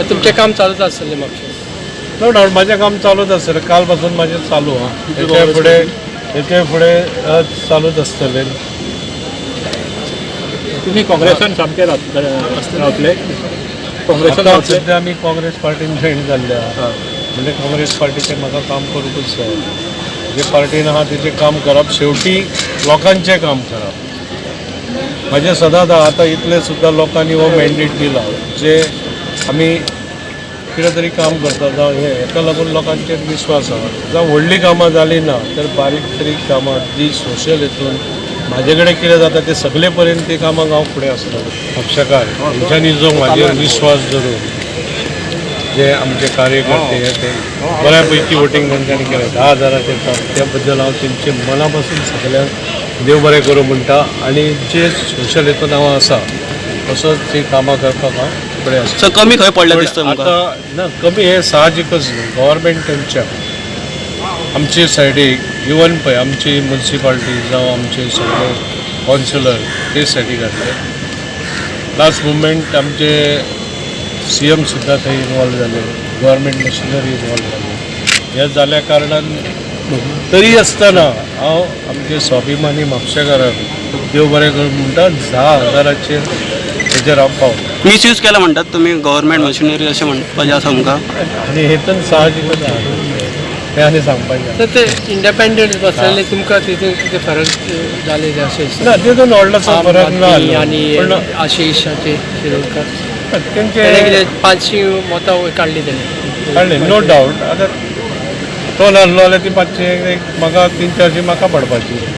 तुमचें काम चालूच आसतलें म्हापशें. नो डावट, म्हाजें काम चालूच आसतलें. काल पासून म्हाजें चालू आहा. हेच्या फुडें चालूच आसतलें. तुम्ही काँग्रेसान सामके रावतले, काँग्रेसान आतां रावतले? सद्या आमी काँग्रेस पार्टीन जॉईन जाल्ले आहा. म्हणजे काँग्रेस पार्टीचें म्हाका काम करूंकूच जाय. जे पार्टीन आहा तेचें काम करप, शेवटी लोकांचें काम करप म्हाजें सदांच आहा. आतां इतलें सुद्दां लोकांनी हो मॅन्डेट दिला, जे आमी कितें तरी काम करता जावं हें, हेका लागून लोकांचेर विस्वास आहा. जावं व्हडलीं कामां जालीं ना तर बारीक तरी कामां जी सोशल हितून म्हाजे कडेन कितें जाता तें सगळे पर्यंत ती कामां हांव फुडें आसतलो. म्हापशेकार हेंच्यांनी जो म्हाजेर विस्वास दवरून जे आमचे कार्यकर्ते हे ते बऱ्या पैकी वोटींग तांच्यांनी केलें, 10,000चें काम, त्या बद्दल हांव तेंचे मना पासून सगल्यांक देव बरें करूं म्हणटा. आनी जे सोशल हितून हांव आसा तसोच ती कामां करपाक हांव फुडें आसा. सर, कमी खंय पडलें पण दिसता तुमकां? आतां ना, कमी हे साहजिकच न्हू. गव्हर्मेंट तेंच्या आमचे सायडीक, इवन पळय आमची मुन्सिपाल्टी जावं आमचे सगळे कावन्सिलर ते सायडीक घातले. लास्ट मुमेंट आमचे सीएम सुद्दां थंय इनवॉल्व जाले, गव्हर्मेंट मशिनरी इनवॉल्व जाली. हे जाल्या कारणान तरी आसतना हांव आमचे स्वाभिमानी म्हापशेकारांक देव बरें करूं म्हणटा, 10,000चेर हेजेर हांव पावलो. मिसयूज केला म्हणटात तुमी गव्हर्मेंट मशिनरी, अशें म्हणपाचें आसा तुमकां? आनी हेतून साहजिकच आहा, हें आनी सांगपाचें तर ते इंडिपेंडंट बसलेले, तुमकां तितून कितें फरक जाले ते अशें दिसता? ना, तितून व्हडलोसो आम फरक ना. आदमी आनी पण आशिष हाचे शिरोडकर तेंचे तेणें कितें 500 मतां काडली तेणें. काडले, नो डावट. आतां तो नासलो जाल्यार ती 500 एक म्हाका, 300-400 म्हाका पडपाची.